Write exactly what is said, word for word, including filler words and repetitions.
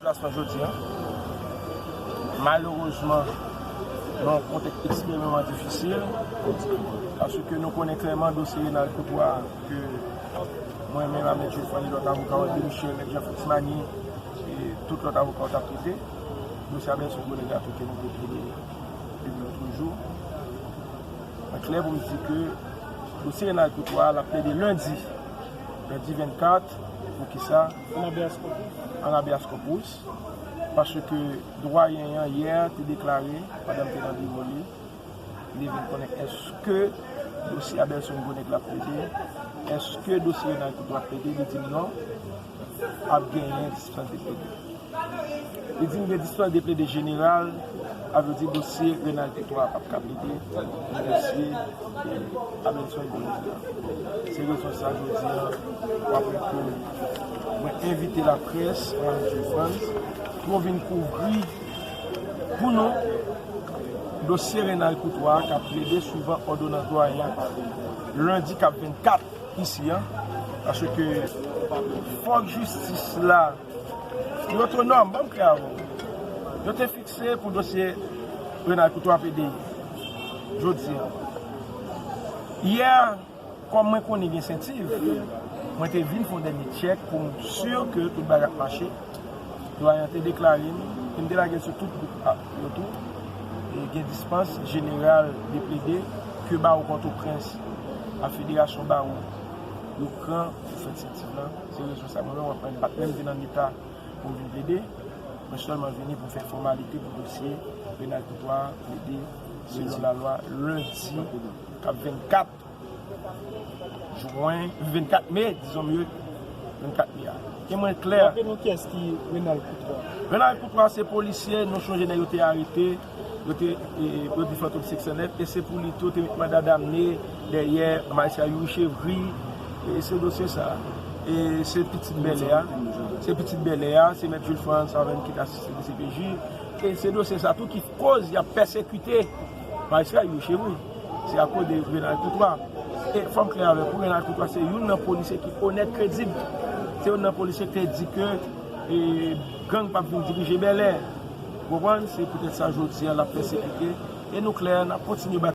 Plas lan jodi a, malerezman, nan yon kontèks ekstrèmeman difisil, paske nou konnen klèman dosye Renald Courtois ke mwen menm, Maître Jules Fanny, lòt avoka, André Michel, Maître Jean Fritz Magny, e tout lòt avoka yo t ap trete, dosye Abelson Gwo Nèg la tou ke nou te plede depi lòt jou. Mwen klè pou m di ke dosye Renald Courtois a, l ap plede lendi, lendi vennkat, poukisa? An habeas corpus. An habeas corpus, paske dwayen an yè te deklare, pandan m te nan biwo li, li vin konnen èske dosye Abelson Gwo Nèg la ap plede, èske dosye Renald Courtois ap plede, li di m non, ap genyen dispans de plede. Li di m gen dispans de plede jeneral, sa vle di dosye Renald Courtois p ap ka plede, dosye Abelson Gwo Nèg la. Se rezon sa jodi a, w ap wè ke mwen envite laprès, Maître Jules Fanny, pou yo vin kouvri pou nou dosye Renald Courtois k ap plede swivan òdonans dwayen an lendi k ap vennkat isi a, paske fòk jistis la, yo te nòm, ban m klè avè w. Yo te fikse pou dosye Renald Courtois plede jodi a. Yè, kòm mwen konnen gen sentiv, mwen te vin fè yon dènye tchèk pou m si ke tout bagay ap mache. Dwayen an te deklare m, e m te lage l sou tout gwoup a yo tou. E gen dispans jeneral de plede ke bawo Pòtoprens ak Federasyon Bawo yo pran pou fè sentiv lan. Se rezon sa mwen menm, mwen pa t menm vin an eta pou m vin plede. Mwen sèlman vini pou m fè fòmalite pou dosye Renald Courtois plede selon lalwa lendi k ap vennkat jen, vennkat me, dizon mye, vennkat me a. E mwen klè. Raple nou kiyès ki Renald Courtois. Renald Courtois se polisye, nou chonje nèg yo te arete, yo te, e, yo te fè otopsi ekstènèl, e se pou li tou te met manda damne dèyè majistra Youri Chevry, e se dosye sa. E se pitit bèlè a, se pitit bèlè a, se mèt Jules Franz Saven ki t asiste D C P J, e se dosye sa tou ki koz y ap pèsekite majistra Youri Chevry. Se akoz de Renald Courtois. E fò m klè avèk ou, Renald Courtois se youn nan polisye ki onèt, kredib. Se youn nan polisye ki te di ke, e, gang p ap vin dirije bèlè. Ou konprann? Se poutèt sa jodi a l ap pèsekite. E nou klè, n ap kontinye ba